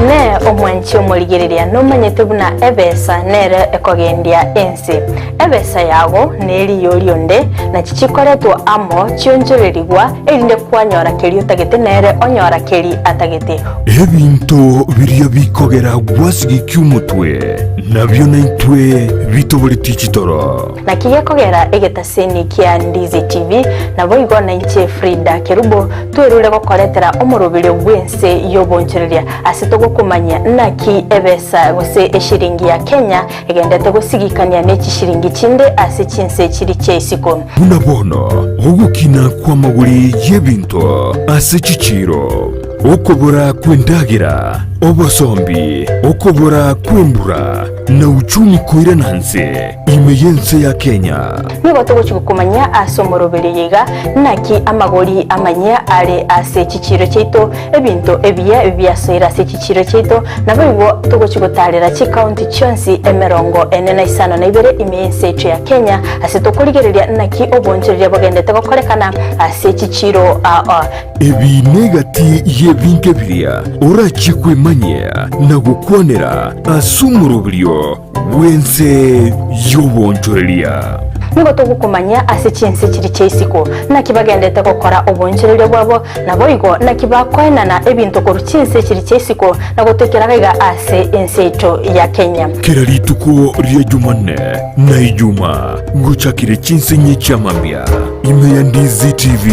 Inee! Omwanchi omorigereria nomanyete buna ebesa nere ekogendia ense? Ebesa yago neriyo rionde, nachi chikoretwa amo chionchorerigwa, erinde kwanyora keria otagete nere onyora keria atagete. Ebinto biria bikogera gwasigikia omotwe, nabio naintwe bitoboretie chitoro. Naki gekogera egetaseni kia Ndizi TV, naboigo nainche Frida Kerubo twerure gokoretera omoroberio bw'ense y'obonchoreria ase togokomanyia naki ebesa gose eshiringi ya Kenya egendete gosigikania ne chishiringi chinde ase chinse chiri chia isiko. Buna bono ogokina kw'amagori y'ebinto ase chichiiro, okobora kw'endagera, obosombi, okobora kw'embura, na uchumi koirana nse ime y'ense ya Kenya. Nigo togochia gokomanyia ase omoroberio oyo iga, naki amagori amanyia are ase chichiiro chiaito, ebinto ebiya biasoire ase chichiiro chiaito, naboigo togochia gotaarera chikaunti chionsi emerongo ene na isano na ibere ime y'ense yaito ya Kenya, ase tokorigereria naki oboonchoreria bogendete gokorekana ase chichiiro ao. Ebi negati y'ebinto ebiria orachie kwemanyia na gokwanera ase omoroberio bw'ense y'oboonchoreria. Nigo togokomanyia ase chinse chiria chia isiko, naki bagendete gokora oboonchoreria bwabo, naboigo naki bakoenana ebinto korwa chinse chiria chia isiko na gotoikera gaiga ase ense yaito ya Kenya. Kera rituko ria Jumanne na Ijumaa ngochakire chinsinyi chia mambia ime ya Ndizi TV,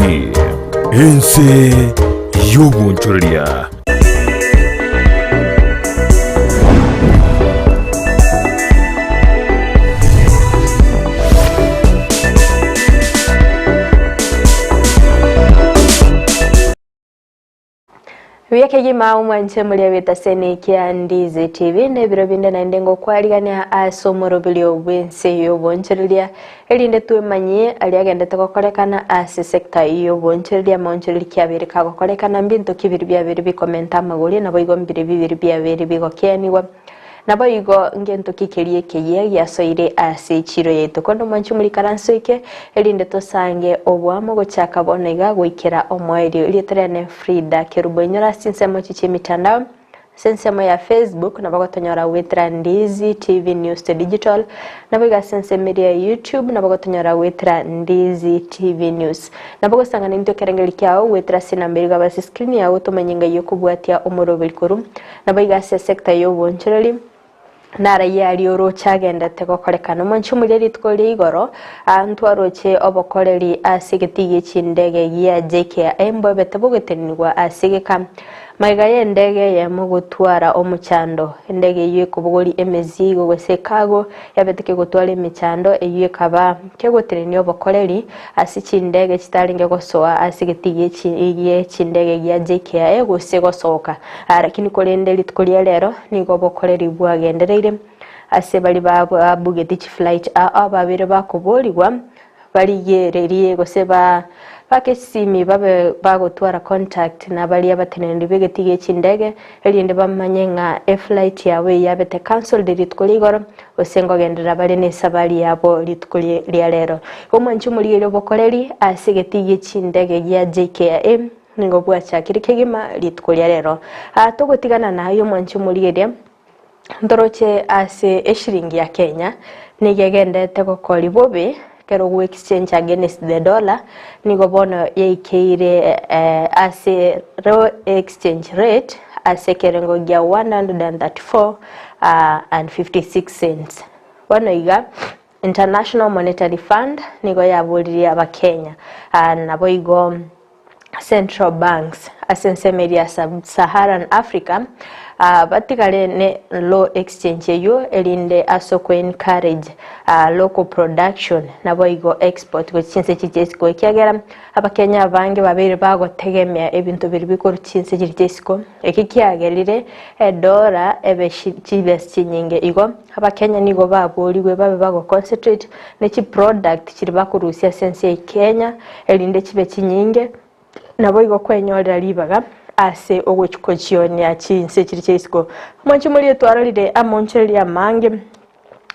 ense y'oboonchoreria. Buya kegima omwanche moria bw'etaseni kia Ndizi TV na ebiro binde naende ngokwarigania ase omoroberio bw'ense y'obonchoreria Erinde twemanyie aria agendete gokorekana ase sector y'obonchoreria amaonchoreria ki abeire kagokorekana mbinto ki biri biabeire bikomenta amagori naboigo mbiri bibiri biabeire bigokeanigwa. Naboigo ngento ki keria ekeyia giasoire ase echiro yaito. Korende omwanchi omorikaranso oike erinde tosange oboamo gochaka bono iga goikera omoerio. Erieta riane Frida Kerubo inyora ase chinsemo echi chi'emitandao. Ase ensemo ya Facebook nabo gotonyora goetera Ndizi TV News to Digital, naboigo ase ensemo eria ya YouTube nabo gotonyora goetera Ndizi TV News. Nabo gosang'ana intwe ekerengererio kiao goetera ase enamba eria igaba ase screen yao tomanye ng'ai okobwatia omoroberi korwa. Naboigo ase esector y'obonchoreri narayie aria oroche agendete gokorekana. Omonche omoria rituko ria igoro aa ntwaroche obokoreri ase egetii gie chindege gia JKIA mbwebete bogotenenigwa ase egeka. Magega y'endege eyemo gotwara omochando, endege eyio ekobogoria emezigo gose ecargo yabete kegotwara emechando eyio ekaba kegotenenia obokoreri ase chindege chitarenge gosoa ase egetii gie chindege gia JKIA gose gosoka. Lakini korende rituko ria rero nigo obokoreri bwagendereire ase baria babugeti chiflight ao babeire bakoborigwa barigererie gose bake chisimi babe bagotwara contact na baria abateneneri b'egetii gie chindege erinde bamanye ng'a eflight yabo eyio yabete cancelled rituko ria igoro gose ngogenderera bare na esabari yabo rituko ria rero. Igo omwanchi omorigereria obokoreri ase egetii gie chindege gia JKIA Nigo bwachakire kegima rituko ria rero. Aa togotigana naye omwanchi omorigeria, ntoroche ase eshiringi ya Kenya nigo egendete gokori bobe ekero ogo exchange against the dollar nigo bono yaikeire ase low exchange rate ase ekerengo gia 134 and 56 cents. Bono iga International Monetary Fund nigo yaboririe abakenya naboigo Central Banks ase ensemo eria ya Sub-Saharan Africa batigare ne low exchange eyio erinde ase oko encourage local production naboigo export gochia chinse echi chia isiko ekiagera abakenya abange babeire bagotegemea ebinto biria bikorwa chinse chiria chia isiko eki kiagerire edollar ebe chibesa chinyinge igo Abakenya nigo baborigwe babe bago concentrate ne chi product chiria bakorusia ase ense ya Kenya erinde chibe chinyinge naboigo kwenyorera ribaga ase ogochi kochionia chinse chiria chia isiko. Mwanche morie twarorire amaonchoreria amange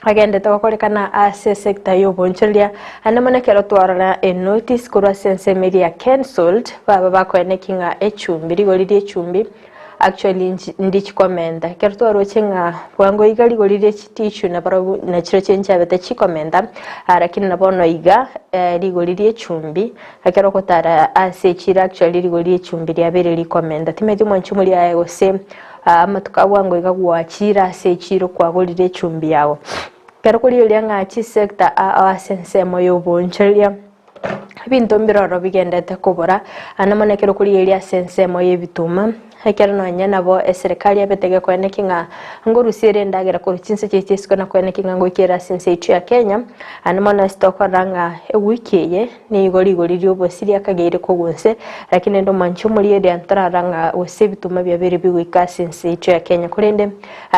agendete gokorekana ase esector ya oboonchoreria naende mono ekero twarora enotice korwa ase ensemo eria ya Kensold baba bakoenekia ng'a echumbi rigori ria echumbi. Actually nchi ndichikomenta. Ekero twaroche ng'a bwango iga rigori rie chitissue nabarobwo nachirochio nchabete chikomenta, lakini na bono iga rigori rie echumbi, ekero ogotara ase echiro actually rigori rie echumbi riabeire rikomenta. Timanyeti omwanchi omoria aye gose amatuko a bwango iga gwachire ase echiro kwagorire echumbi yago. Ekero korigereria ng'a chisector aa ase ensemo ya oboonchoreria. Ebinto mbiroro bigendete kobora, naende mono ekero okorigereria ase ensemo y'ebituma, ekero nonye nabo eserekari yabete gekoeneki ng'a ngorusia ere endagera korwa chinse chiaito isiko na koeneki ng'a ngoika ere ase ense yaito ya Kenya, naende mono ase tokorora ng'a ewiki eye nigo rigori riobosie riakageire kogwa inse, lakini rende omwanchi omorieria ntorarora ng'a gose ebituma biabeire bigoika ase ense yaito ya Kenya. Korende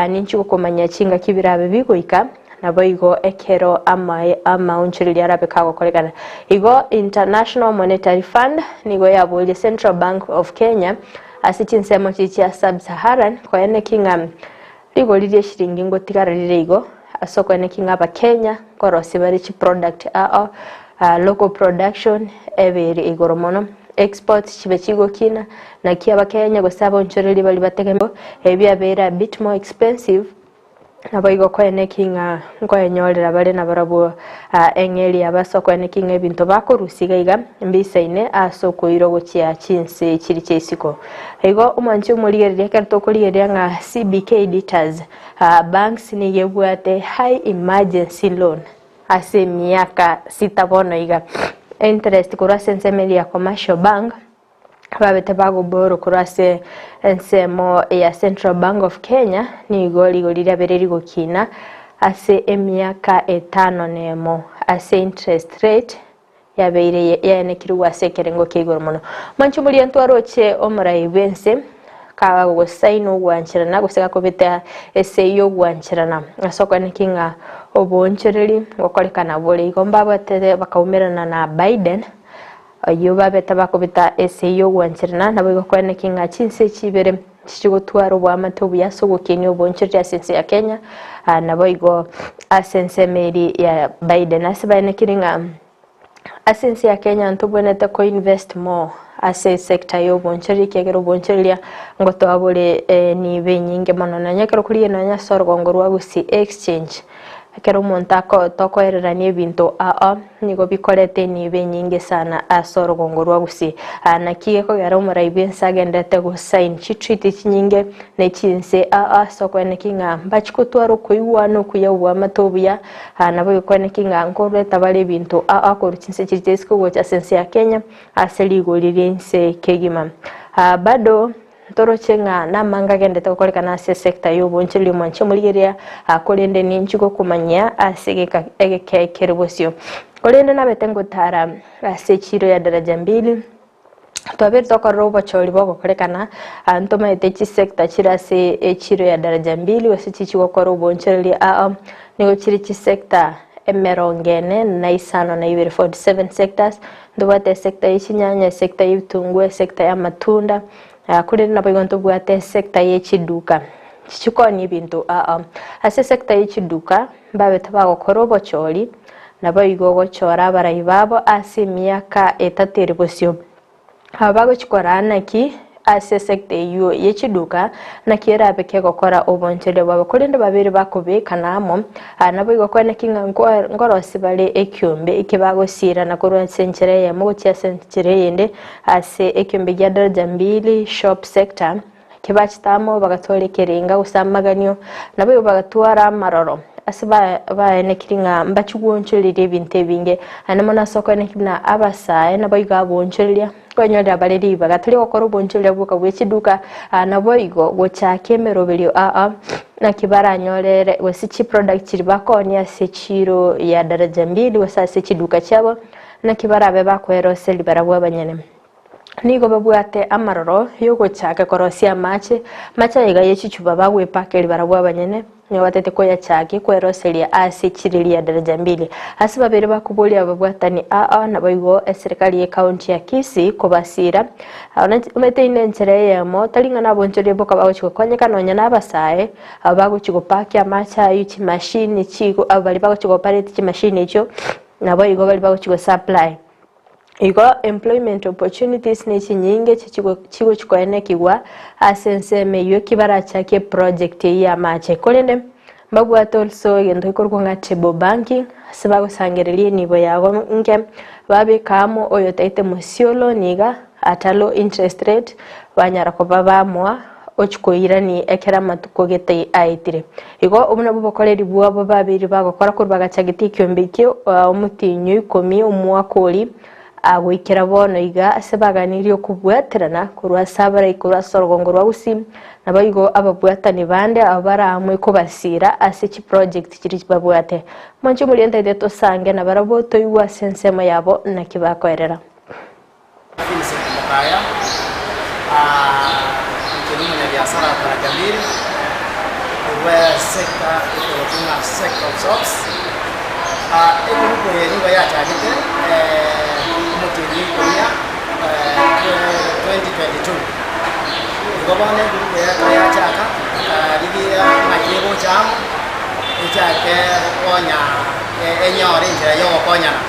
ninchi gokomanya chingaki birabe bigoika. Naboigo ekero amaonchoreria arabe kagokorekana. Igo International Monetary Fund nigo yaboria Central Bank of Kenya ase chinsemo chiria chia Sub-Saharan koeneki ng'a rigori ri'eshiringi ngotigara rire igo ase okoeneki ng'a abakenya nkorosia bare chiproduct ao local production ebe ere igoro mono, exports chibe chigokina, naki abakenya gose abaonchoreria baria bategemete ebiabeire a bit more expensive. Naboigo koeneki ng'a nkoenyorera bare nabarabwo eng'eria yabo ase okoeneki ng'a ebinto bakorusia iga iga mbisaine ase okoirwa gochia chinse chiria chia isiko. Igo omwanchi omorigereria ekero tokorigereria ng'a CBK Debtors banks nigo ebwate high emergency loan ase emiaka sita bono iga, interest korwa ase ensemo eria ya Commercial Bank. Babete bagoborwa korwa ase ensemo ya Central Bank of Kenya nigo rigori riabeire rigokina ase emiaka etano nemo ase interest rate yabeire yaenekirwe ase ekerengo kia igoro mono. Mwanche omoria ntwaroche omorai bwense kagosaina ogwancherana gose gakobeta esei y'ogwancherana ase okoeneki ng'a oboonchoreri ngokorekana bore. Igo mbabwatete bakaumerana na Biden. Ayio babete bakobeta ase y'ogwancherana, naboigo koeneki ng'a chinse echi ibere nchichigotwara oboamate obuya ase ogokinia oboonchoreria ase ense ya Kenya, naboigo ase ensemo eria ya Biden. Ase baenekire ng'a ase ense ya Kenya ntobwenerete ko invest more ase esector ya oboonchoreria ekiagera oboonchoreria ngotoa bore enibo enyinge mono. Nonya ekero korigia nonya ase orogongo rwa Gusii exchange. Ekero omonto tokoererania ebinto ao, nigo bikoreta enibo enyinge sana ase orogongo rwa Gusii. Naki gekogera omorai bw'ense agenderete go sign chi treaty chinyinge ne chinse ao ase okoeneki ng'a mbachi kotwara okoigwana okuya oboamate obuya, nabo gekoeneki ng'a nkoreta bare ebinto ao korwa chinse chiria chia isiko gocha ase ense ya Kenya ase rigori ri'ense kegima. Bado. Ntoroche ng'a namange agenderete gokorekana ase esector y'obonchoreri omwanche omorigereria, korende ninchi gokomanyia ase egeka egeke kere bosio. Korende nabete ngotara ase echiro ya Daraja Mbili, twabeire tokorora obochori bogokorekana, ntomaete chisector chire ase echiro ya Daraja Mbili gose chichi gokora obonchoreri ao, nigo chire chisector emerongo ene na isano na ibere, 47 sectors, Ntobwate esector ye chinyanya, esector ye ebitunguo, esector ya amatunda, korende naboigo ntobwate esector ye chiduka, chichikonia ebinto ao. Ase esector ye chiduka, mbabete bagokora obochori, naboigo ogochora abarai babo ase emiaka etato ere bosio. Aba bagochia koraa naki ase esecta eyio ye chiduka, naki erabe kegokora obonchoreria bwabo. Korende babere bakobekana amo, naboigo kweneki ng'a nkorosia bare ekiombe eke bagosiirana korwa ase enchera eyemo gochia ase enchera eyende, ase ekiombe gia Daraja Mbili Shop Sector, Kebachete amo bagatwara ekerenga gose amaganio, naboigo bagatwara amaroro ase baenekiri ng'a mbachie gwochoreria ebinto ebinge. Naende mono ase okoeneki buna abasae naboigo aboonchoreria, nkonyorera bare ribaga tari gokora oboonchoreria bwoka bwe chiduka, naboigo gochakia emeroberio aa naki baranyorere gose chiproduct chiria bakoonia ase echiro ya Daraja Mbili gose ase chiduka chiabo, naki barabe bakoeroseria barabwo abanyene. Nigo babwate amaroro y'ogochaka korosia amache, amache aya iga ye chichupa bagwepakeria barabwo abanyene, nigo batete koyachakia kweroseria ase chireri ya daraja mbili. Ase babere bakoboria ababwatani aa naboigo eserekari ye county ya Kisii kobasira omanyete ine enchera eyemo tari ng'a nabonchoreria boka bagochia gokonyeka nonya na abasae aba bagochia gopakia amache aywo chimashini chigo aba baria bagochia go operate chimashini echio naboigo baria bagochia go supply. Igo employment opportunities nechinyinge chigochi koenekigwa ase ensemo eyio eki barachakie eproject eyio ya amache. Korende mbabwate also egento gekorokwa ng'a table banking ase bagosangereria enibo yago nke babeka amo oyotaete mosiolo niga at a low interest rate banyara koba bamoa ochia koirani ekero amatuko gete aetire. Igo obwo nabwo obokoreri bwabo babeire bagokora korwa bagachagete ekiombe ekio omotienyi o ikomi omwaka oria goikera bono iga ase baganirie okobwaterana korwa ase abarai korwa ase orogongo rwa Gusii naboigo ababwatani bande abwo baraamue kobasiira ase chiproject chiria babwate. Mwanche omoria ntaete tosange nabarabwo toigwe ase ensemo yabo naki bakoerera. Vincent Mokaya, Inche nomonyabiasara o Daraja Mbili, korwa esector ekorokwa ng'a sector of shops. Egurupu eye nigo yachagete omotienyi o ikomi 2022. Igo bono egurupu eye ekero yachaka, ekarigia ng'aki egocha amo, echake gokonya enyore enchera ya ogokonyana.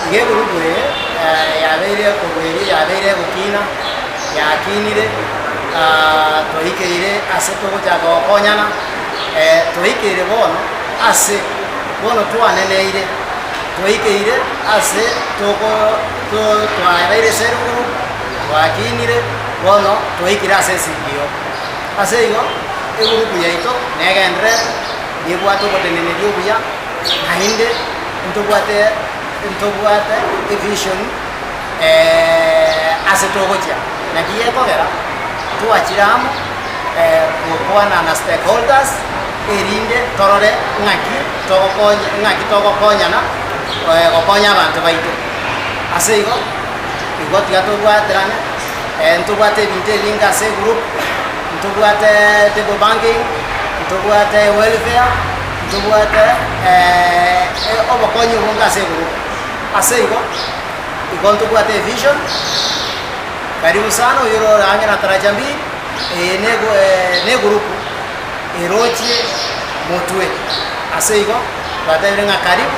Iga egurupu eye yabeire korwa erio yabeire egokina, yakinire, twaikeire ase togochaka gokonyana, twaikeire bono ase bono twaneneire, twaikeire ase toko to twabeire ase eruguru, twakinire, bono twaikire ase esingio. Ase igo, egurupu yaito negendererete, nebwate oboteneneri obuya, naende. Ntobwate ntobwate evision ase togochia, naki gekogera twachire amo gokwana na stakeholders erinde torore ng'aki togokonya ng'aki togokonyana gokonya abanto baito. Ase igo, igo tiga tobwaterane ntobwate ebinto ebinge ase egroup, ntobwate table banking, ntobwate welfare. Ntobwate obokonyi obonge ase igoro. Ase igo, igo ntobwate evision, karibu sana oyore ore ang'e na Taraja Mbili, eye ne egurupu erochie motwe. Ase igo, twatebire ng'a karibu,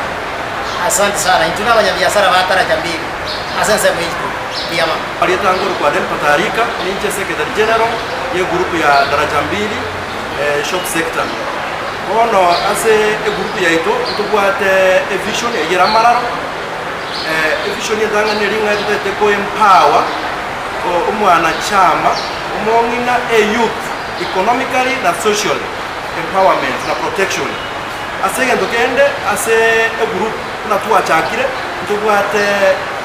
asante sana. Intwe na abanyabiasara ba Taraja Mbili ase ensemo yaito. Mbuya mono. Erieta nkorokwa Delpha Tarika, ninche Secretary General ye group ya Daraja Mbili shop sector. Bono ase egroup yaito ntobwate evision eyio ere amararo, evision entang'ani neri ng'a totagete ko empower omwanachama omong'ina eyouth economically na socially empowerment na protection. Ase egento kende ase egroup buna twachakire ntobwate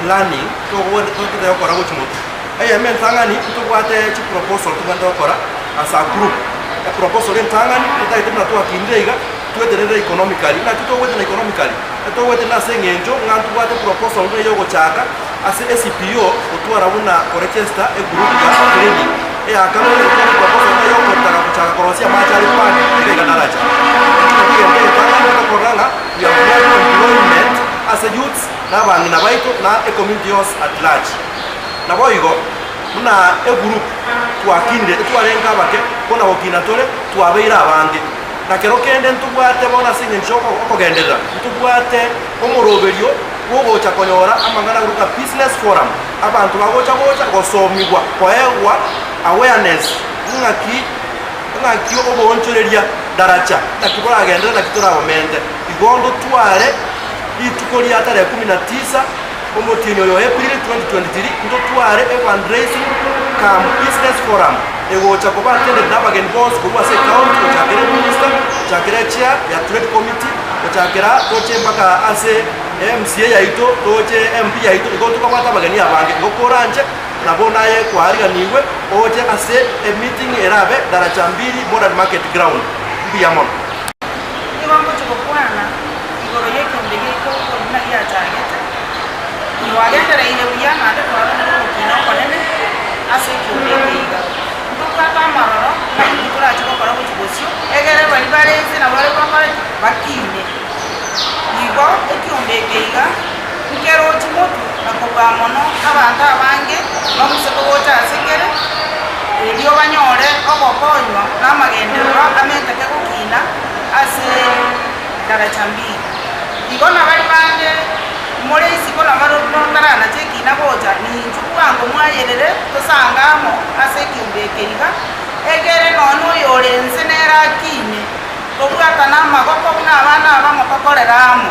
planning totagete gokora gochia motwe. Eyemo entang'ani ntobwate chiproposal tobwenerete gokora as a group. Eproposal entang'ani totagete buna twakinire iga, twetenenere economically. Naki togoetena economically? Etogoetena ase eng'encho ng'a ntobwate proposal buna eyogochaka ase eCPO gotwara buna koregister egroup ya cleaning. Eya kabere ntobwate proposal buna eyokotaka gochaka korosia amache are park iga iga Daraja. Ekio nakio egento egetang'ani tokorora ng'a we have brought employment ase youths na abang'ina baito na ecommunity yonsi at large. Naboigo, buna egroup twakinire, titwarenge abake, bono gokina tore, twabeire abange. Na kero kende ntobwate bono ase engencho y'okogenderera, ntobwate omoroberio bw'ogocha konyora amang'ana agoruka Business Forum, abanto bagocha gocha gosomigwa, koegwa awareness ng'aki ng'aki oboonchoreria daraja naki boragenderere naki torabomente. Igo ntotware rituko ria tarehe kumi na tisa. Omotienyi oyo o Aprili 2023 ntotware efundraising cum business forum egocha koba attended na abageni bonsi korwa ase ecounty gochakera eminister, gochakera echair ya trade committee, gochakera toche mpaka ase MCA yaito toche MP yaito igo tokabwate abageni abange. Igo koranche nabo naye kwariganigwe oche ase emeeting erabe Daraja Mbili Modern Market Ground. Mbuya mono. Nigo ngochia gokwana igoro y'ekeombe giaito korwa buna giachagete. Twagendereire buya naende twarorire ogokina okonene ase ekeombe eke iga. Ntobwate amaroro ng'a inki torache gokora gochia bosio, egere baria bare inse nabo bare bakore ki? Bakine. Igo ekeombe eke iga nkerochi motwe na kobua mono abanto abange bang'use kogocha ase kere, erio banyore ogokonywa na amagenderero amenteke gokina ase daraja mbili. Igo nabaria bande. More isiko nabarobwo motaranache ekina gocha, ninchwo bwango mwayerere tosange amo ase ekeombe eke iga, egere nonya oyore inse nere akine, tobwatane amagoko buna abana abamo tokorere amo.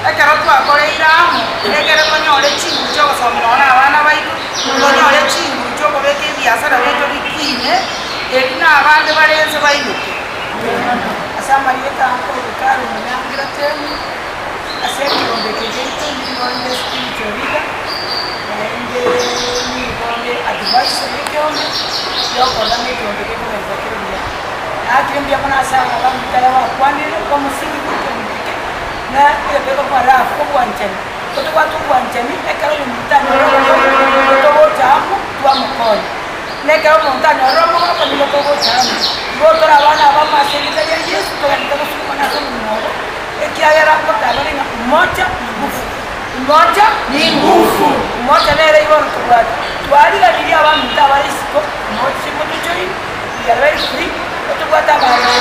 Ekero twakoreire amo, egere tonyore chinguru chi'ogosomia nonya na abana baito, tonyore chinguru chi'okobeka ebiasara biaito bikine, erio na abande bare inse baimoke. Ase amarieta akorokwa Karen Nyangira Temu, Ase ekeombe eke giaito nigo inde spiritual leader, naende nigo nde advisor y'ekeombe, yokorora ng'a ekeombe gekogenda kere buya. Naakire mbuya mono ase aba abaminto aya bakwanire, omosingi bw'ekeombe eke, na egento gekorokwa love, obwanchani. Totobwate obwanchani ekero oyominto anyorire obokong'u, togocha amo twamokonya. Na ekero omonto anyorire omogoko nigo togocha amo. Igo tore abana abamo ase erieta ria Yeso, togenderete gosukuma ase obogima obo. Ekiagera ngotabare ng'a umoja ni ngufu. Umoja ni ngufu. Umoja nere igoro tobwate. Twariganirie abaminto abare isiko, umoja chimotochori, we are very free, otobwate abanto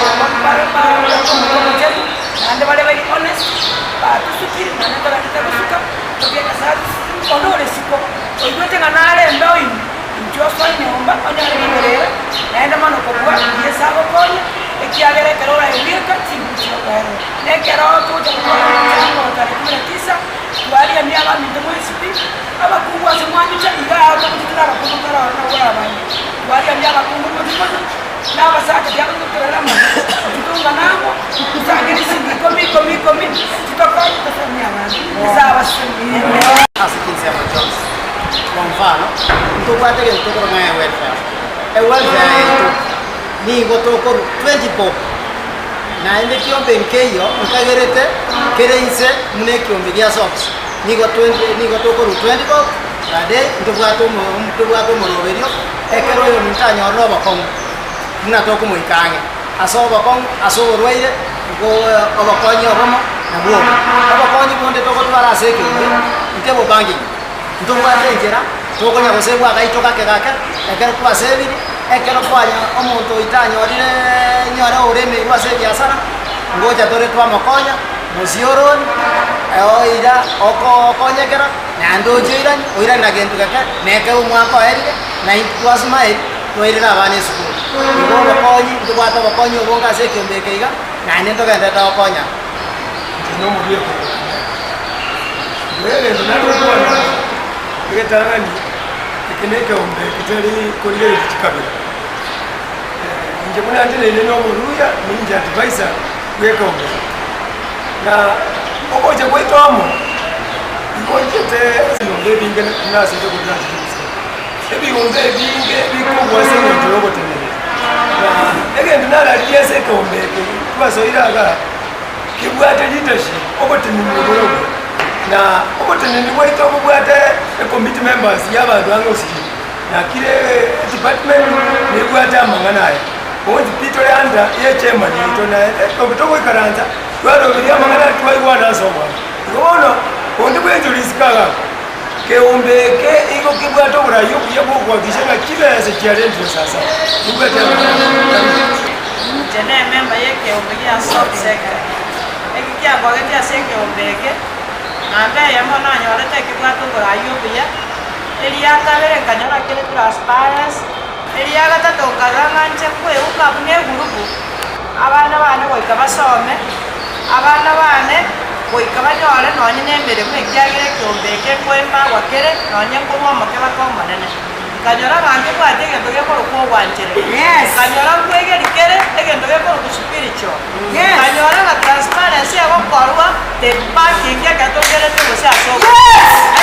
bare omonto omochenu, naende bare very honest, batusukire naende togenderete gosuka, tobeke service, onde ore isiko, oigwete ng'a nare embeo ime, inchuo osoe nyomba onyore riberera, naende mono kobua, Yeso agokonye, ekiagera ekero oraebweka, chinguru chigokoerera. Na ekero togocha gotwara omochango o tarehe kumi na tisa, twariania abaminto mwensi pi, abakungu ase mwancha, iga aa togocha tore abakungu tore ororo nabwo abange. Twariania abakungu mochie mono, na abasacha tiagototorera mono, titongana amo, tosange risingi ikomi ikomi ikomi, chitokonye tosomie abana. Nyasae abasesenie. Ase chinsemo chionsi. Kwa mfano, ntobwate egento tokoroka ng'a ewelfare. Ewelfare yaito nigo tokorwa 20 bob. Naende ekiombe nkeiyo nkagerete kere inse buna ekiombe gia socks, nigo nigo tokorwa 20 bob per day, ntobwate omo ntobwate omoroberio, ekero oyominto anyorire obokong'u buna tokomoika ang'e, ase obokong'u, ase oborwaire, igo obokonyi obomo nabwo obo. Obokonyi bonde togotwara ase ekeombe, nkebo banking, ntobwate enchera tokonya gosebwa agaito gake gake, ekero twasebiri. Ekero kwanya omonto oito anyorire nyore oremeirwe ase ebiasara, ngocha tore twamokonya, mosiorori, oira okonyekera, naende oche oiranie, oirane na gento geke, na ekero omwaka oerire, na intwe twasmile, twairera abana esukuru. Igo obokonyi, ntobwate obokonyi obonge ase ekeombe eke iga, naende ntogenderete gokonyana. Inche nomoruya korwa Bomet. Igo egento nare gokwana egetang'ani. Eke nekeombe getari korigereria chikabira. Inche buna nteneine nomoruya, ninche advisor bw'ekeombe eke. Na ogocha gwaito amo, igo nchete ebiombe ebinge nasoete korwa nachete gusii. Ebiombe ebinge bikogwa ase eng'encho yogoteneria. Na egento nararirie ase ekeombe eke twasoire igaa, kebwate leadership, ogotenenigwa borobwo. Na oboteneneri bwaito bobwate ecommittee members ya abanto ang'e gose na kire edepartment nebwate amang'ana aya. Bonsi pi tore under ye chairman yaito na ekero togoikaransa twaroberia amang'ana aya twaigwana ase obwango. Igo bono onde bwensi ore isiko iga abwo, keombe eke igo kebwate oborai obuya bwa okohakikisha ng'a chibesa chiarentire sasa nibwate amang'ana aya. Inche nememba y'ekeombe gia South Sector. Eki kiangogetie ase ekeombe eke, namba eyemo nanyorete ekebwate oboraai obuya, eria kabere nkanyora kere transparency, eria gatato nkarora ng'a inche nkoeuka buna egurupu, abana bane goika basome, abana bane goika banyore nonye na emeremo ekiagera ekeombe eke nkoemagwa kere nonye nkorwa omoke baka omonene. Nkanyora ng'a nkebwate egento gekorokwa ogwanchererwa. Nkanyora nkwegeri kere egento gekorokwa spiritual. Nkanyora ng'a transparency egokorwa tebakingi ekero togerete gose ase obobe.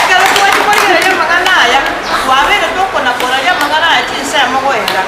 Ekero twachi korigereria amang'ana aya, twabeire tokona koraria amang'ana aya chinsemo goeta.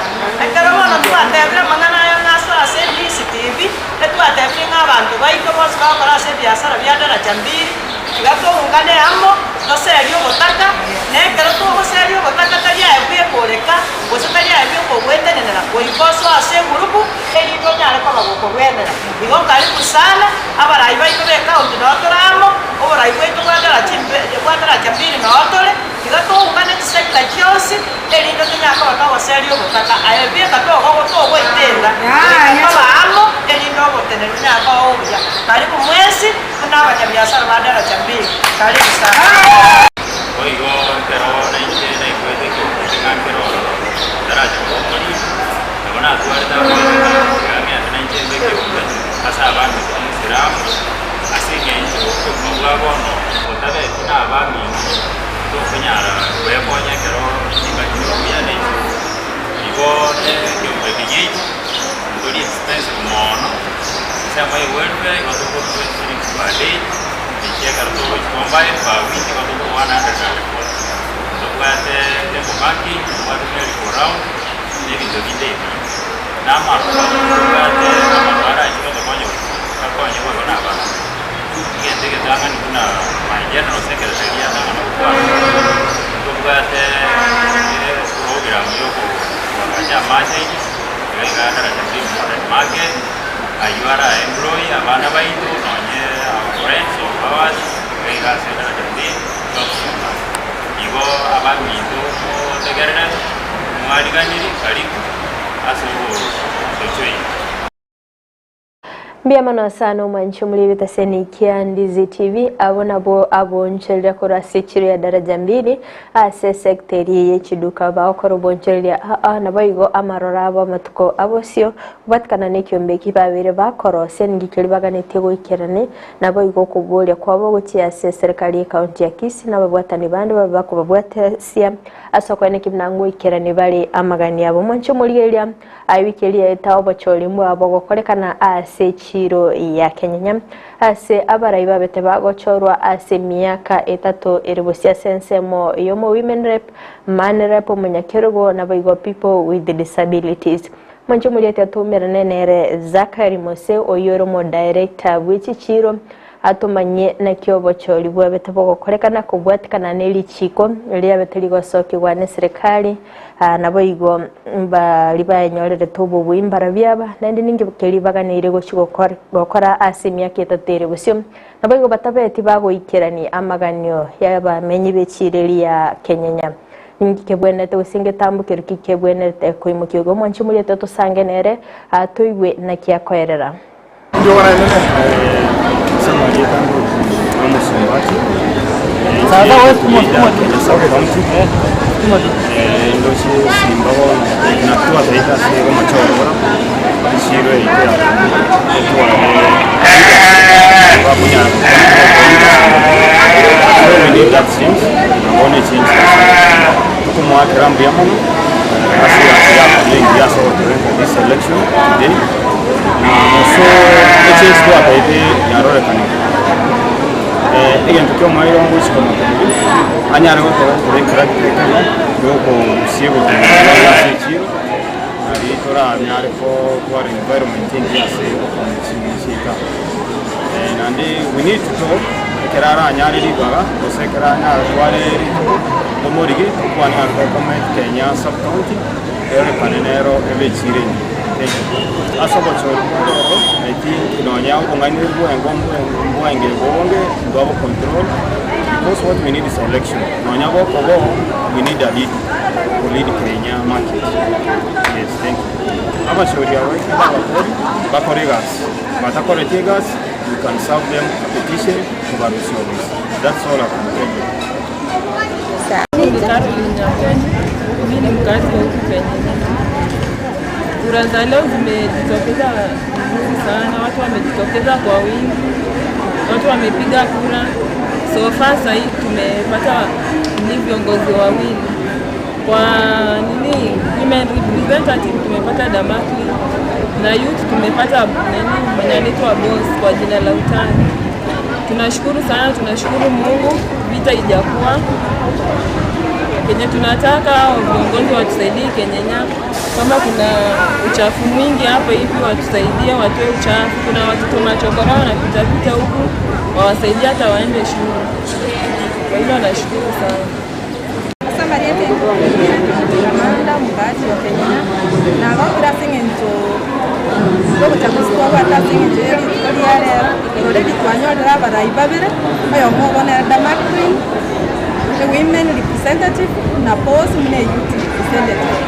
Ekero bono twatebire amang'ana aya ng'a asoe ase DCTV, etwatebire ng'a abanto baito bonsi bagokora ase ebiasara bia daraja mbili, Tiga toungane amo, toserie obotaka, na ekero togoseria obotaka tari aye bw'ekoreka, gose tari aye bw'okogoetenenera, goika osoe ase egurupu, erinde onyare koba gokogwenera. Igo karibu sana, abarai baito b'ecounty nao tore amo, oborai bwaito bwa daraja bwa daraja mbili nao tore, tiga toungane chisector chionsi, erinde tonyare koba togoseria obotaka. Aye bweka togogo togoitenda, goika koba amo, erinde oboteneneri onyare koba obuya. Karibu mwensi. Buna abanyabiasara ba daraja mbili. Karibu sana. Boigo ekero nainche naigwete ekeombe eke ng'a nkere ororo, ntaracha koba omoriri, nabo natwarete amaene ng'a tiga ng'ende nainche mbe ekeombe ase abanto Omoislamu, ase eng'encho obogima bwa bono botabeti nabaminto, tokonyara kwekonya ekero chingaki chire buya na echire. Igo ne ekeombe eke giaito, ntori expensive mono, ensemo ya welfare igo tokorwa shillings per day, echi ekero togochi combine per week igo tokorwa 140. Ntobwate table banking, ntobwate merry go round, na ebinto binde ebinge. Na amarwa, ntobwate amarwa arache gotokonya akonye boigo na abana. Egento egetang'ani buna my general secretary atang'ana gokwana, ntobwate eprogram ya okoagacha amache iga iga daraja mbili modern market, aywo ara employ abana baito nonye our friends of ours iga iga ase daraja mbili togosoma. Igo abaminto motegerere, mwariganiri karibu ase ogotochoina. Mbuya mono sana omwanchi omori ebitaseni kia Ndizi TV abo nabo abonchoreria korwa ase echiro ya daraja mbili ase esecta eria ye chiduka bagokora obonchoreria aa naboigo amaroro abo amatuko abosio kobwatikana na ekiombe eki babeire bakorosia ninki keria baganetie goikerani naboigo okoboria kwabo gochia ase eserikari ye county ya Kisii na ababwatani bande babe bakobabwatesia ase okoenekia buna ngoikerani bare amagani abo. Omwanchi omorigereria Aye rieta obochori mbwabo gokorekana ase echiiro ya Kenyenya, ase abarai babete bagochorwa ase emiaka etato ere bosio ase ensemo y'omo Women Rep, Man Rep, omonyakerogo naboigo People with Disabilities. Mwanche omorieti atoumerane nere Zachary Mose oyio ore omodirector bwe chichiiro atomanyie naki obochori bwabete bogokorekana kobwatikana ne richiiko riabete rigosokigwa neserikali Naboigo mbaria baenyorerete obobui mbarabwo aba, naende ninki keria baganeire gochia gokora ase emiaka etato ere bosio. Naboigo batabeti bagoikerania amaganio y'abamenyi be chiireri ya kenyenya. Ninki kebwenerete gose ngetambo keria ki kebwenerete koimokiwa? Igo mwanche moriete tosange nere, toigwe naki akoerera. Na moso echange twataete yarorekanire, egento kia omoerio ngochia komotebi, anyare gokora okore echaracter ekemo ya okorusia egotenena riaye ase echiro, nari toranyare kotwara environment engiya ase okonya ching'eni chiaito aba. Naende we need to talk, ekero aranyare ribaga, gose ekero anyare tware rituko, tomorigie tokwane ng'a tokometi Kenya sub county, erorekane nero ebe echiro engiya. Thank you. Ase obochori bwa roro, I think nonya obong'aini bwengo mbwenge bonge mbwabo control because what we need is election. Nonya bokobo we need a leader to lead Kenya market. Yes, thank you. Abachori aba ekero bagakori bakore egasi, batakoreti egasi we can serve them a petition kobarusia obisi. That's all I can tell you. Caroline Nyakwenya, mimi ni mkazi wa huku Kenya. Kura za leo zimejitokeza vizuri sana, watu wamejitokeza kwa wingi, watu wamepiga kura. So far sahii tumepata ni viongozi wawili kwa nini women representative tumepata Damakli na youth tumepata nani mwenye anaitwa Boss kwa jina la utani. Tunashukuru sana, tunashukuru Mungu, vita ijakuwa kenye tunataka viongozi watusaidie Kenyenya, kama kuna uchafu mwingi hapa hivi watusaidie, watoe uchafu. Kuna watoto machokora wanapitapita huku, wawasaidie hata waende shule. Kwa hilo nashukuru sana. Ase amarieta Amanda omokaachi o Kenyenya, nagokire ase eng'encho y'obochaguzi twabwate ase eng'encho ye rituko ria rero, already twanyorire abarai babere, oyomo obo nere Damakrin, e women representative, na Paul buna e youth representative.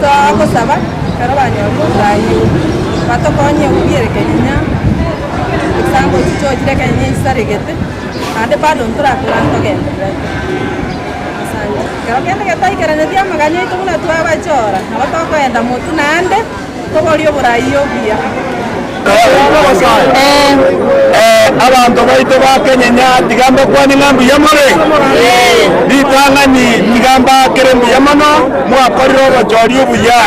Togosaba ekero banyorire oborai obo, batokonye obiere Kenyenya, example chichoo chire Kenyenya echisaregete. Naende bado ntorakora ntogendererete. Asante. Ekero kende getaikeraneti amagani aito buna twabachora, nabo tokoenda motwe naende toborie oboraai obuya. Abanto baito ba Kenyenya tiga mbakwane ng'a mbuya more. Ritang'ani tiga mbaakere mbuya mono mwakorire obochori obuya.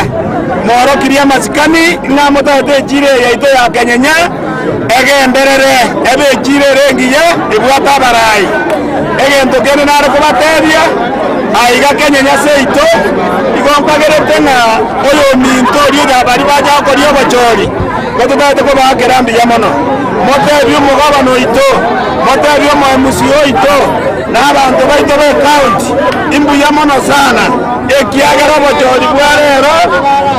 Mworokirie amasikani ng'a motagete echiro eye yaito ya Kenyenya egenderere ebe echiro ere engiya ebwate abarai. Egento kende nare kobatebia, aiga Kenyenya seito igo nkagerete ng'a oyominto oria onya baria bacha gokoria obochori, gototagete kobaakera mbuya mono. Motebie omogabana oito, motebie omoemusi oito, na abanto baito b'ecounty, imbuya mono sana, ekiagera obochori bwa rero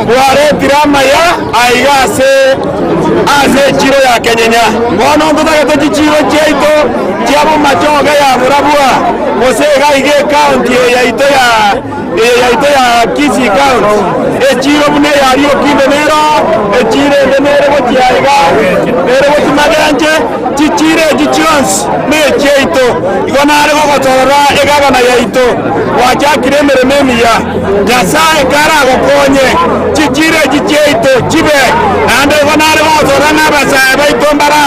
bwaretire amaya aiga ase ase echiro ya Kenyenya. Bono ntotagete chichiro chiaito chia bomachoge ya Burabua, gose iga iga ecounty eye yaito ya eye yaito ya Kisii County, echiro buna eya Riokinde nero, echiro ende nere gochia iga, nere gochia Magenche, chichiro echi chionsi nechiaito. Igo nare gogotorora egavana yaito, gwachakire emeremo emiya. Nyasae karagokonye, chichiro echi chiaito chibe, naende igo nare gogotorora ng'a abasae baito mbara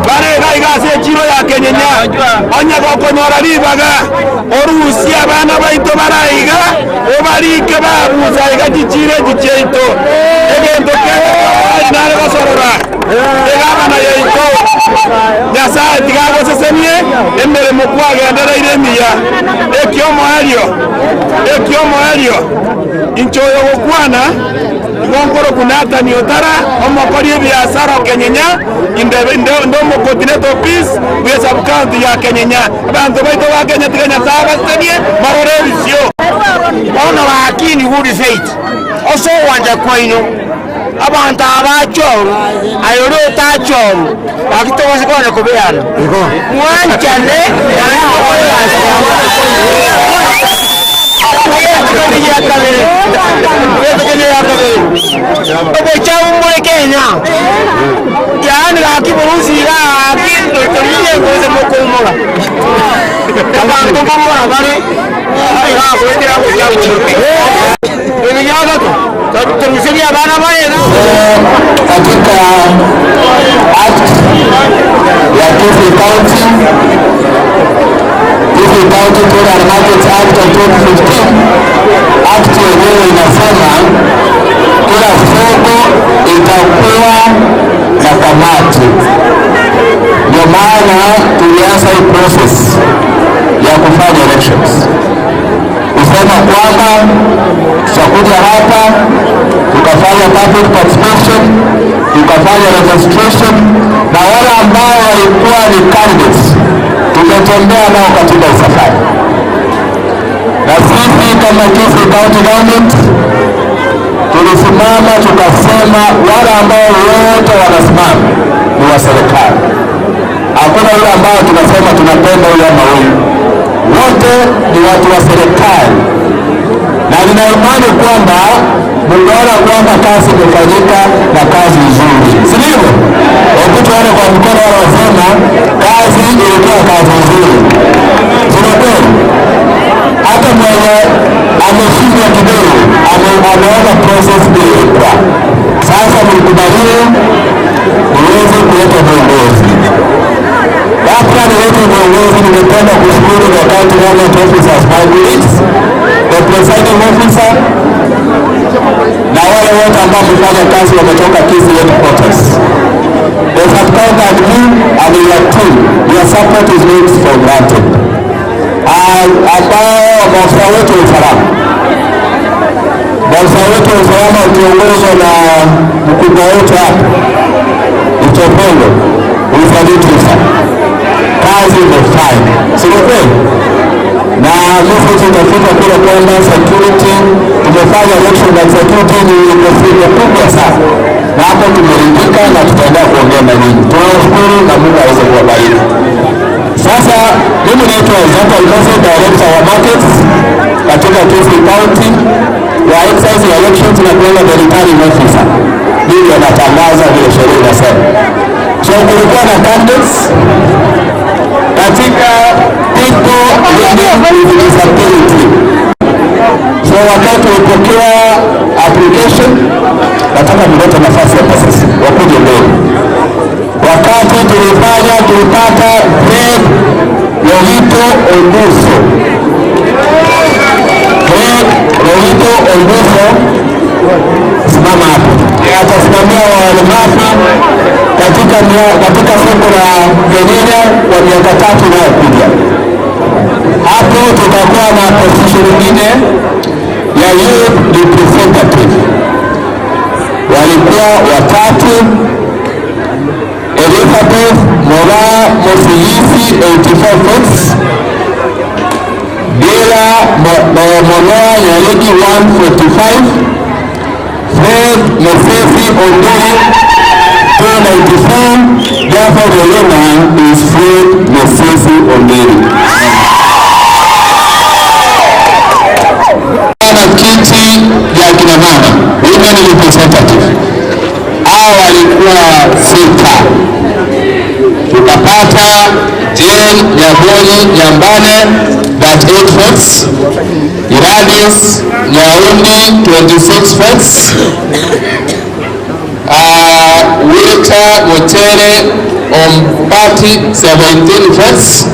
bare iga iga ase echiro ya Kenyenya, onye gokonyora ribaga, Orusie abana baito bare aiga, obarike baabusa aiga chichiiro echi chiaito. Egento kende ki'oborai nare gosorora egabana yaito. Nyasae tiga agosesenie emeremo kwagendereire emiya. Ekiomoerio, ekiomoerio, inche oyo gokwana, Igo nkorokwa Nathani Otara, omokori ebiasara o Kenyenya, inde inde omocoordinator o peace bwe sub-county ya Kenyenya. Abanto baito ba Kenya tiga Nyasae abasesenie barore ebisio. Bono gaki good faith ase ogwancha kwaino, abanto aba bachorwa, aye oria otachorwa, gaki togose konya kobeana. Mwanchane naende mokore egasi amo. Obochafu mbore Kenya, yaani gaki borusi iga gaki torigie gose mokoumora. Abanto nkomora bare iga goetera obochafu obo. Ebi biagato toruserie abana baye iga. Katika act ya Kisii County, Kisii County Trade and Markets Act of 2015, act yenyewe inasema kila soko itakuwa na kamati. Ndio maana tulianza hii process ya kufanya elections, kusema kwamba tutakuja hapa tukafanya public participation, tukafanya registration, na wale ambao walikuwa ni candidates tumetembea nao katika safari, na sisi kama Kisii County Government tulisimama tukasema wale ambao wote wanasimama ni wa serikali. Hakuna yule ambao tunasema tunapenda huyu ama huyu, wote ni watu wa serikali, na nina imani kwamba mmeona kwamba kazi imefanyika na kazi nzuri, si ndivyo? Hebu tuone kwa mkono wale wasema kazi ilikuwa kazi nzuri, si ni kweli? Hata mwenye ameshindwa kidogo ameona process ilikuwa. Sasa mlikubalie niweze kuleta viongozi. Kabla nilete viongozi, ningependa kushukuru the county government officers, my colleagues, the presiding officer na wale wote ambao wamefanya kazi wametoka Kisii headquarters. The sub-county admin and your team, your support is not for granted. Ambao maafisa wetu wa usalama, maafisa wetu wa usalama wakiongozwa na mkubwa wetu hapa Mtopolo, we salute you sir. Kazi imefanya, si ni kweli? Na message itafika kule kwamba security tumefanya election na security ni imefika kubwa sana, na hapo tumeridhika na tutaendelea kuongea na nyinyi. Tunawashukuru na Mungu aweze kuwabariki. Sasa mimi naitwa Zaka Almasi, director wa markets katika Kisii County wa excise ya elections na kuenda the returning officer. Mimi natangaza vile sheria inasema. So kulikuwa na candidates katika Tukapata Fred Lolito Onduso. Fred Lolito Onduso, simama hapo, atasimamia walemavu katika, katika soko la Kenyenya kwa miaka 3 inayokuja. Hapo tutakuwa na position nyingine ya youth representative, walikuwa watatu: Elizabeth Moraa Mosilisi 84 votes, Dela Monoa Nyaliki 145, Fred Mosesi Onduri 294. Therefore the winner is Fred Mosesi Onduri. Na kiti ya kina mama women representative, hao walikuwa 6. Tukapata Jane Nyabonyi Nyambane 38 votes, Gladys Nyaundi 26 votes, Walter Mutere Ombati 17 votes,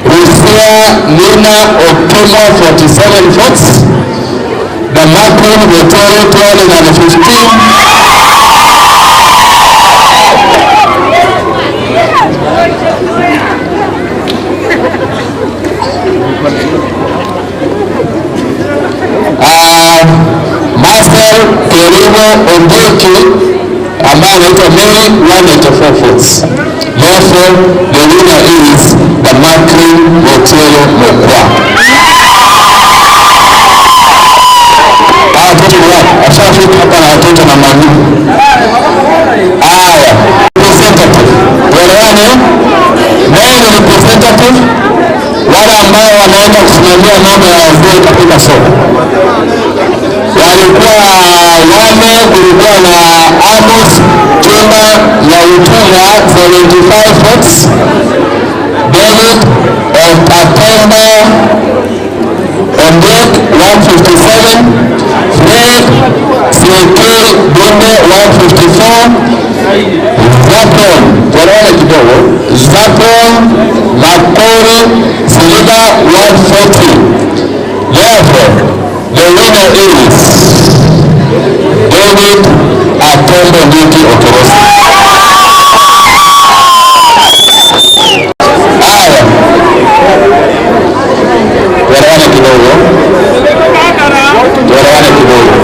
Lucia Nina Okemo 47 votes, Damakun Mutere 215. Marcel Kerimo Ondieki ambaye anaitwa Mary 194 votes. Therefore, the winner is Damakri Mutere Mokwa. Hawa watoto ni wapi? Ashafika hapa na watoto na mami. Haya, representative. Tuelewane? Male representative, wale ambao wanaenda kusimamia mambo ya wazee katika soko. Walikuwa wane, kulikuwa na Amos Chumba Nyautunga 75 votes, David Atemba Ondiek 157, Fred CK Bunde 154, Zapon, tuelewane kidogo, Zapon Makori Siliba 140. Therefore, the winner is David Atembo Ndiki Okorosi. Haya, tuelewane kidogo, tuelewane kidogo.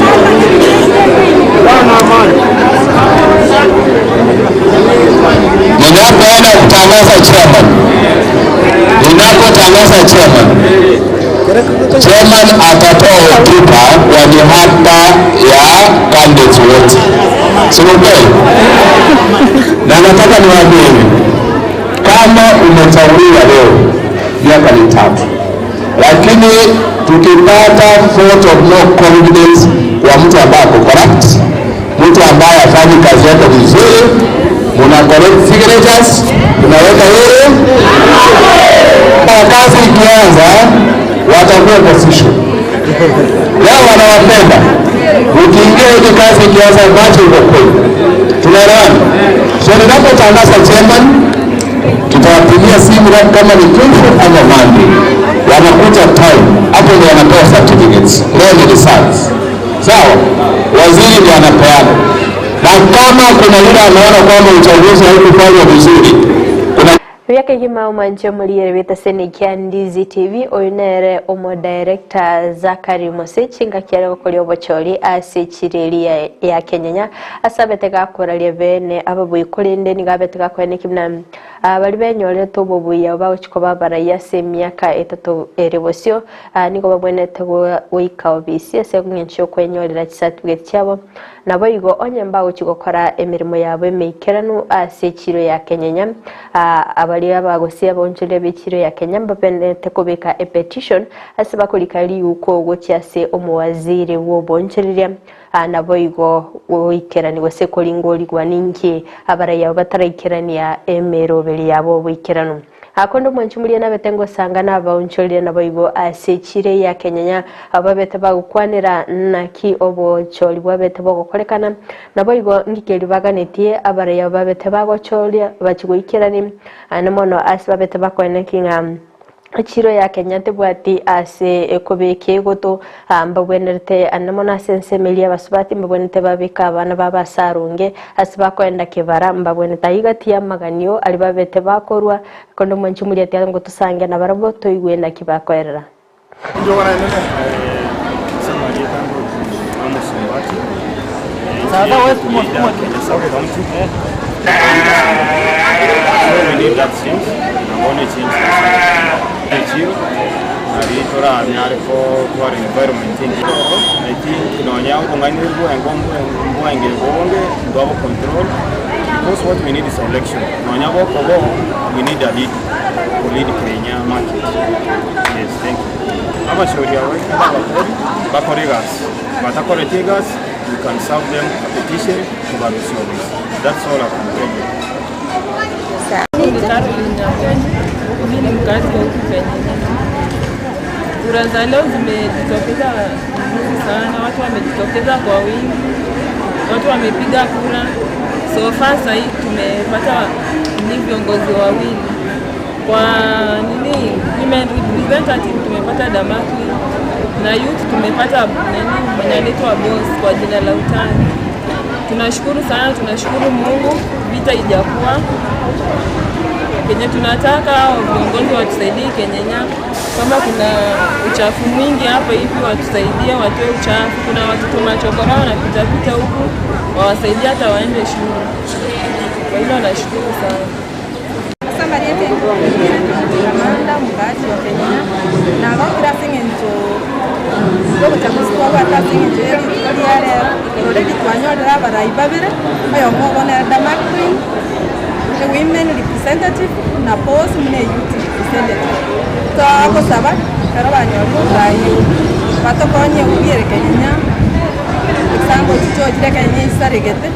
Ninapoenda kutangaza chairman, ninapotangaza chairman, chairman atatoa hotuba kwa niaba ya candidates wote, si ni kweli? Na nataka niwaambie hivi, kama umeteuliwa leo miaka 3, lakini tukipata vote of no confidence kwa mtu ambaye ako corrupt, mtu ambaye hafanyi kazi yake vizuri, muna collect signatures, tunaweka yeye na kazi ikianza watakuwa opposition. Leo wanawapenda, ukiingia hii kazi ikianza macho iko kweli. Tunaelewana? So ninapotangaza chairman, tutawapigia simu kama ni kesho ama Monday, wanakuja time hapo, ndio wanapewa certificates. Leo ni results, sawa? Waziri ndio anapeana, na kama kuna yule ameona kwamba uchaguzi haukufanywa vizuri, kuna Vyakegima omwanche muriere bita kia Ndizi TV oyu nere omo director Zachary Mosich ngakiare gokoria obochori ase chireri ya Kenyenya asabete gakoraria bene ababui korende niga gakoene kimna bari benyorete obobuya bagochiko babaraiya ase emiaka 3 ere bosio nigo babwenete goika obisi ase eng'encho okwenyorera chicertificate chiabo nabo igo onye mbagochi gokora emirimo yabo emeikeranu ase echiro ya Kenyenya abari abagosia abonchoria b'echiro ya Kenya mbabenete kobeka epetition ase bakorika riuko gochia ase omowaziri bw'obonchoreria nabo igo goikerani gose koringorigwa ninki abaraiya bataraikerania emeroberi yabo boikeranu. Akonde omwanchi moria nabete ngosanga nabaonchoreria naboigo ase echiro ya Kenyenya ababete bagokwanera naki obochori bwabete bogokorekana. Naboigo ngikerio baganetie abaraiyo babete bagochoria bachie goikerani aane mono ase babete bakoeneki ng'a echiro ya Kenya tebwati ase ekobeka egoto mbabwenerete ande mono ase ensemo eria abasubati mbabwenerete babeke abana babo ase aronge ase bakoenda kebara mbabwenerete ayio gati y'amaganio aria babete bakorwa konde omwanchi omoria tiga ngotosange nabarabwo toigwe naki bakoerera. Abachori aba ekero abakori bakore egasi, batakoreti egasi we can serve them a petition kobarusia obisi. That's all I can tell you. Ni Caroline Nyakwenya, mimi ni mkazi wa huku Kenyenya. Kura za leo zimejitokeza vizuri sana, watu wamejitokeza kwa wingi, watu wamepiga kura. So far sahii tumepata ni viongozi wawili kwa nini women representative tumepata Damakli na youth tumepata nani mwenye anaitwa Boss kwa jina la utani. Tunashukuru sana, tunashukuru Mungu, vita ijakuwa kenye tunataka hao viongozi watusaidie Kenyenya, kama kuna uchafu mwingi hapa hivi watusaidie, watoe uchafu. Kuna watoto machokora wanapitapita huku, wawasaidie hata waende shule. Kwa hilo nashukuru sana. Ase amarieta Amanda omokaachi o Kenyenya, nagokire ase eng'encho y'obochaguzi twabwate ase eng'encho ye rituko ria rero, already twanyorire abarai babere, oyomo obo nere Dama Queen, e women representative, na Boss buna e youth representative. Togosaba ekero banyorire oborai obo, batokonye gobiere Kenyenya, example chichochire Kenyenya echisaregete,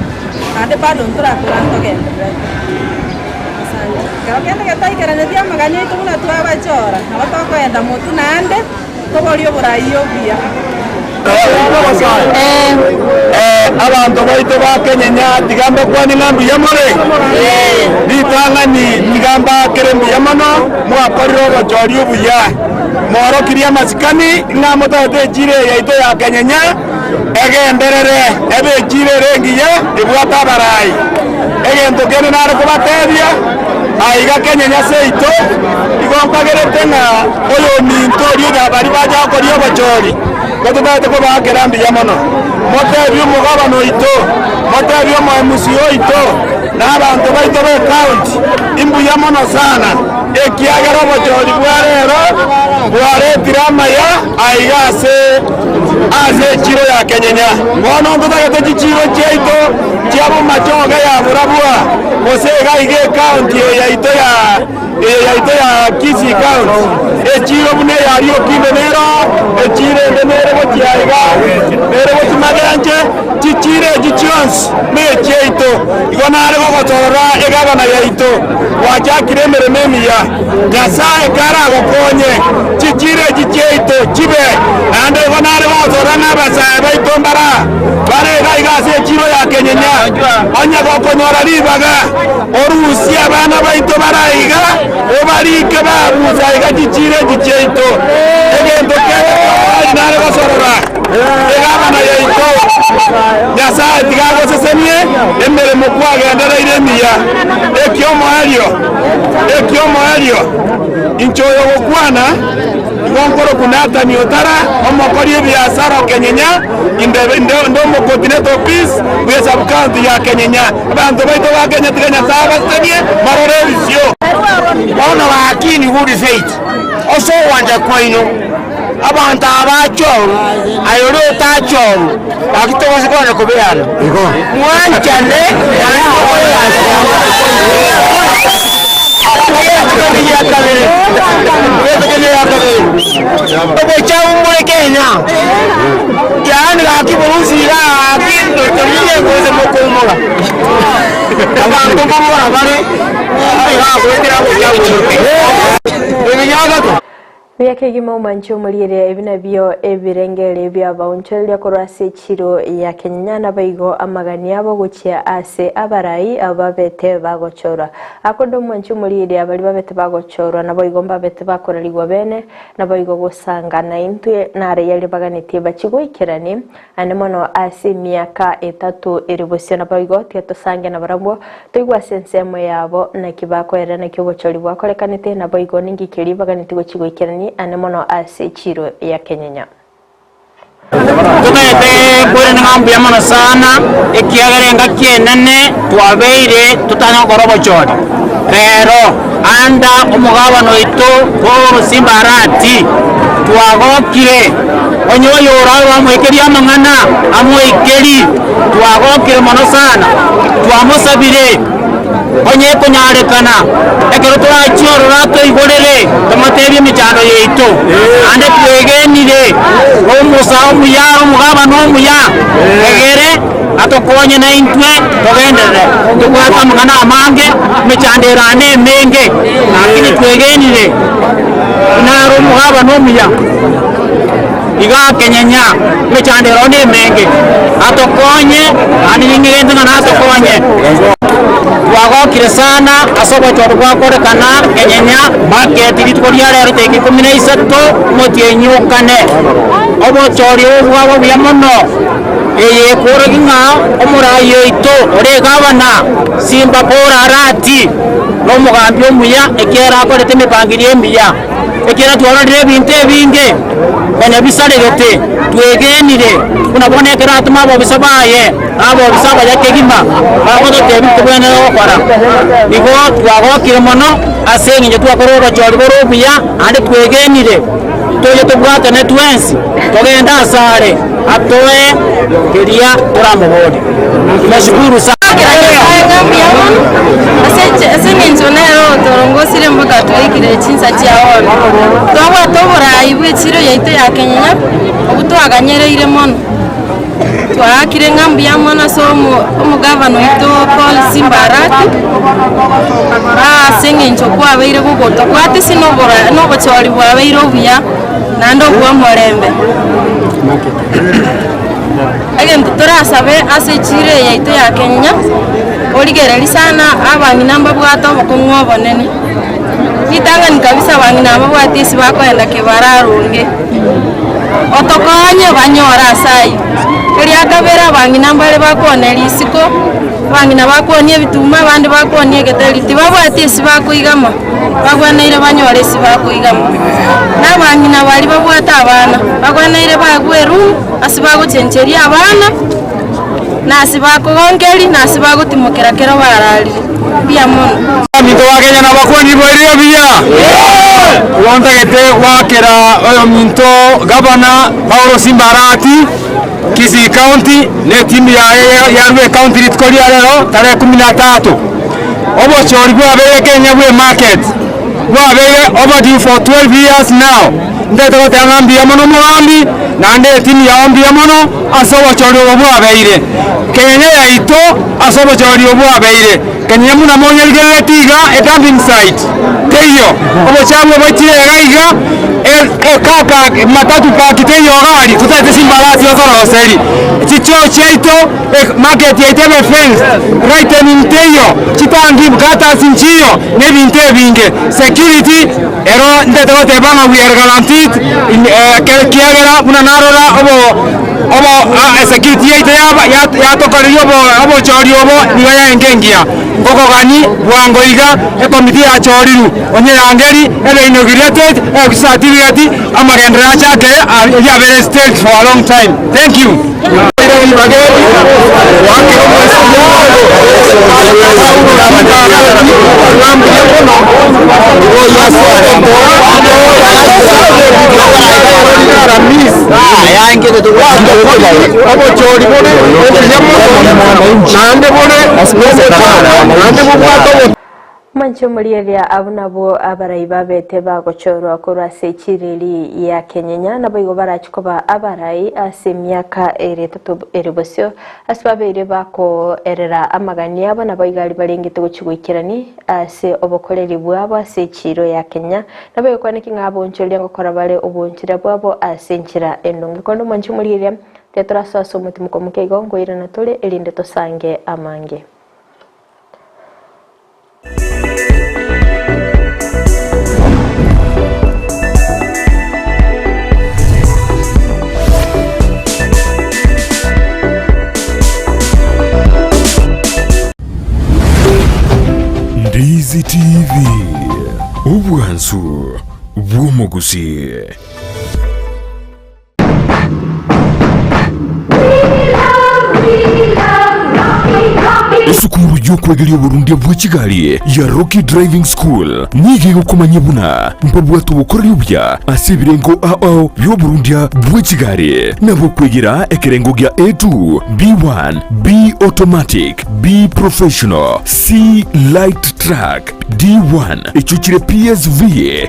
naende bado ntorakora ntogendererete. Asante. Ekero kende getaikeraneti amagani aito buna twabachora, nabo tokoenda motwe naende toborie oborai obuya. Abanto baito ba Kenyenya tiga mbakwane ng'a mbuya more. Ritang'ani tiga mbaakere mbuya mono, mwakorire obochori obuya. Mworokirie amasikani ng'a motagete echiro eye yaito ya Kenyenya egenderere ebe echiro ere engiya ebwate abarai. Egento kende nare kobatebia, aiga Kenyenya seito, igo nkagerete ng'a oyominto oria onye baria bacha gokoria obochori, gototagete kobaakera mbuya mono. Motebie omogabana oito, motebie omo MC oito, na abanto baito b'ecounty, imbuya mono sana, ekiagera obochori bwa rero bwaretire amaya aiga ase ase echiro ya Kenyenya. Bono ntotagete chichiro chiaito chia bomachoge ya Burabua, gose iga iga ecounty eye yaito ya eye yaito ya Kisii County, echiro buna eya Riokinde nero, echiro ende nere gochia iga, nere gochia Magenche, chichiro echi chionsi nechiaito. Igo nare gogotorora egavana yaito, gwachakire emeremo emiya. Nyasae karagokonye, chichiro echi chiaito chibe, naende igo nare gogotorora ng'a abasae baito mbara bare iga iga ase echiro ya Kenyenya. Onye gokonyora ribaga, orusie abana baito bare aiga, obarike baabusa aiga chichiro echi chiaito. Egento kende ki'oboraai nare gosorora egavana yaito. Nyasae tiga agosesenie emeremo kwagendereire emiya. Ekiomoerio, ekiomoerio, inche oyo ogokwana, igo nkorokwa Nathani Otara, omokori ebiasara o Kenyenya, inde inde inde omocoordinator of peace bwe sub-county ya Kenyenya. Abanto baito ba Kenya tiga Nyasae abasesenie barore ebisio. Bono gaki in good faith ase ogwancha kwaino, abanto aba bachorwa, aye oria otachorwa, gaki togose konya kobeana. Mwanchane naende mokore egasi amo. Obochafu mbore Kenya, yaani gaki borusi iga gaki ntorigie gose mokoumora. Abanto nkorwara bare, iga agoetera gochia gochia. Ebinyaga. Buya kegima omwanche omorieria ebi nabio ebirengeri bi'abaonchoreria korwa ase echiro ya Kenyenya naboigo amagani abo gochia ase abarai ababete bagochorwa. Akonde omwanche omorieria baria babete bagochorwa naboigo mbabete bakorarigwa bene naboigo gosanga naintwe naraia baganetie bachie goikerani Naende mono ase emiaka etato ere bosio naboigo tiga tosange nabarabwo, toigwe ase ensemo yabo naki bakoerera naki obochori bwakorekanete, naboigo ninki keria baganetie gochia goikerania aande mono ase chiiro ya kenyenya. Totagete kwerenda ng'a mbuya mono sana, ekiagera engaki enene twabeire totanya gokora obochori. Rero anda omogabana oito Paul Simba Arati, twagokire. Onye oyorabe amoikerie amang'ana, amoikerie. Twagokire mono sana, twamosabire, onye ekonyarekana, ekero torachie ororo atoigorere, tomotebie emechando yaito. Naende twegenire omosa omuya are omogabana omuya, egere atokonye naintwe togenderere. Ntobwate amang'ana amange, emechando ere aa nemenge, lakini twegenire buna are omogabana omuya. Iga akenyenya emechando ero nemenge, atokonye, naende ning'egente ng'a natokonye. Twagokire sana ase obochori bwakorekana kenyenya market rituko ria rero tariki ikomi na isato omotienyi o kane. Obochori obo bwaba obuya mono, eye ekorokia ng'a omorai oito ore egavana Simba Paul Arati nomogambi omuya ekiagera akorete emepangilio emiya. Ekiagera twarorire ebinto ebinge konya bisaregete, twegenire buna bono ekero atoma abobisa baye na abobisa abaya kegima bagototebia tobwenerete gokora. Igo twagokire mono ase eng'encho twakora obochori bore obuya naende twegenire toche tobwatane twensi togende asare atoe keria toramoborie. Tunashukuru sana. Nyasae ng'a mbuya mono ase eng'encho nere otorongosire mpaka twaikire chinsa chia bono. Twabwate oborai bwe echiro yaito ya Kenyenya obwo twaganyereire mono. Twaakire ng'a mbuya mono ase omogavana oito Paul Simba Arati ase eng'encho kwabeire gogotobwatisia na obochori bwabeire obuya naende obw'omorembe. Egento torasabe ase echiro eye yaito ya Kenya, origererie sana abang'ina mbabwate obokong'u obonene. Ritang'ani kabisa abang'ina mbabwate ase bakoenda kebararonge, otokonye banyore ase ayio. Eria kabere abang'ina mbare bakwane risiko, abang'ina bakwania ebituma abande bakwania egeteri, tibabwati ase bakoigama, bagweneire banyore ase bakoigama. Na abang'ina baria babwate abana, bagweneire baegwe eroom. Ase bagochencheria abana, na ase bakogonkeria, na ase bagotimokera kero bararire. Mbuya mono. Ominto wa Kenya nabakwani bwairire buya? Igo ntagete goakera oyominto Gavana Paulo Simba Arati, Kisii County, na etimu yaye yarua ecounty rituko ria rero tarehe kumi na tatu. Obochori bwabeire Kenya bwe market bwabeire overdue for 12 years now. Ntagete goteba ng'a mbuya mono omogambi, naende etimu yao mbuya mono ase obochori obo bwabeire. Kenya yaito ase obochori obo bwabeire. Kenya buna monyarigerereti iga edumping site teiyo, obochafu oboichire iga iga, ecar park, matatu park teiyo iga aria, totagete chimbarasi otoroseri. Chichoo chiaito, market yaito ebe fenced, lightening teiyo, chitangi, gutters nchiyo, na ebinto ebinge. Security. Ero ntete goteba ng'a we are guaranteed in ekiagera buna narora obo obo esecurity yaito yaba yatokoreria obo obochori obo nigo yarenge engiya. Nkokogani bwango iga ekomiti yachorirwe onye yangeri ebe inaugurated ebe certificate amagenderero achake erio abere staged for a long time. Thank you. Omanche omorieria abwo nabwo abarai babete bagochorwa korwa ase echiriri ya Kenyenya, naboigo barache koba abarai ase emiaka ere etato ere bosio, ase babeire bakoerera amagani abo, naboigo aria barengete gochia goikerani ase obokoreri bwabo ase echiiro ya Kenya. Naboigo kwaneki ng'a abonchoreria ngokora bare obonchoreria bwabo ase enchera endonge. Korende omanche omorieria, tiga torasoe ase omotimoko moke igo, nkoirana tore erinde tosange amange. Ndizi TV, obwansu bw'omogusii. Esukuru y'okwegeria oborundia bwe chigari ya Rocky Driving School nigo egokomanyia buna mbabwate obokoreri obuya ase ebirengo ao ao bi'oborundia bwe chigari nabo okwegera ekerengo gia A2, B1, B Automatic, B Professional, C Light Truck, D1 echio chire PSV,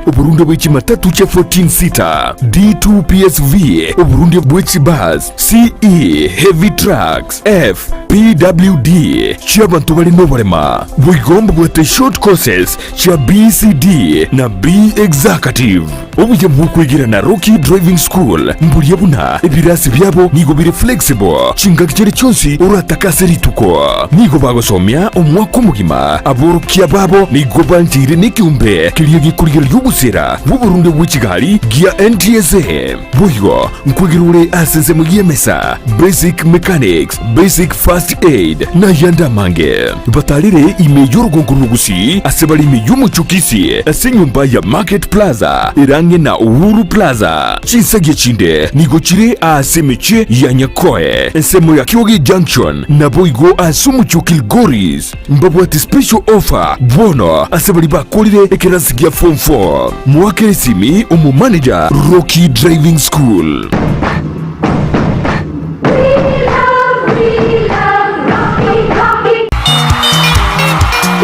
oborundia bwe chimatatu chia 14 seater, D2 PSV, oborundia bwe chibus, CE Heavy Trucks, F PWD chi'abanto bare noborema. Boigo mbabwate short courses chia BCD na B Executive. Obuya bw'okwegera na Rocky Driving School mboria buna ebirasi biabo nigo bire flexible chingaki chiria chionsi oratake ase rituko. Nigo bagosomia omwaka omogima. Aborokia babo nigo bancheire nekeombe keria gekorigereria obosera bw'oborundia bwe chigari gia NTSA. Boigo nkwegera ore ase ensemo y'emesa, basic mechanics, basic first aid, na ayande amange. Batarire ime y'orogongo rw'Ogusii ase bare ime y'omochie o Kisii ase enyomba ya Market Plaza ere ang'e na Uhuru Plaza. Chinsagia chinde nigo chire aase emechie ya Nyakoe, ensemo ya Kioge Junction, naboigo ase omochie o Kilgoris. Mbabwate special offer bono ase baria bakorire ekerasi gia form 4. Moakere esimi omomanager Rocky Driving School.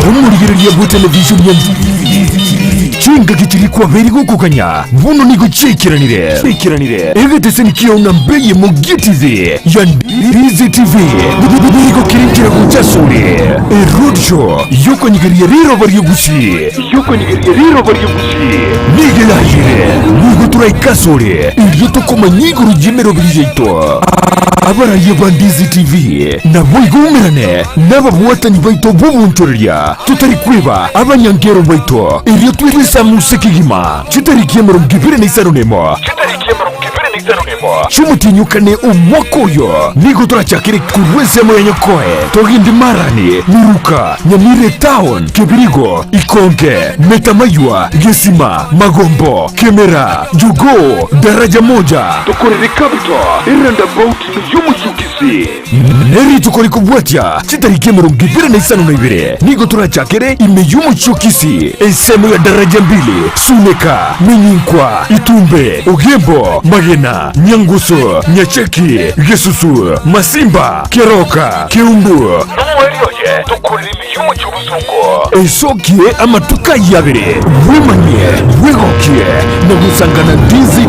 Omorigereria bwe television ya Chingaki chiria kwabeire gokoganya bono nigo chiaikeranire. Egeteseni kiao namba eyemo gi'TV ya Ndizi TV nigo kere nchera gocha asore. Eroadshow yokonyegeria riroba ri'Ogusii nigo erayire. Nigo toraike asore erio tokomanya igoro y'emeroberi yaito. Abaraiyo ba Ndizi TV naboigo oumerane nababwatani baito b'obonchoreria, totari kweba abanyangero baito, erio twesamuse kegima chitariki 25. Chiomotinyokane omwaka oyo nigo torachakere korwa ensemo ya Nyakoe, togende Marani, Miruka, Nyamira Etown, Kebirigo, Ikonge, Metamaywa, Gesima, Magombo, Kemera, Jogoo, Daraja Moja, tokorere Capital, eroundabout y'omochukisi. Nerituko rikobwatia chitariki 25 nigo torachakere ime y'omochie o Kisii, ensemo ya Daraja Mbili, Suneka, Minyinkwa, Itumbe, Ogembo, Magena, Nyangusu, Nyacheki, Gesusu, Masimba, Keroka, Keumbu, Nomoerio oye tokorere ime y'omochie o Bosongo. Esokie amatuko ayio abere, bwemanyie, bwegokie, na gosangana Ndizi.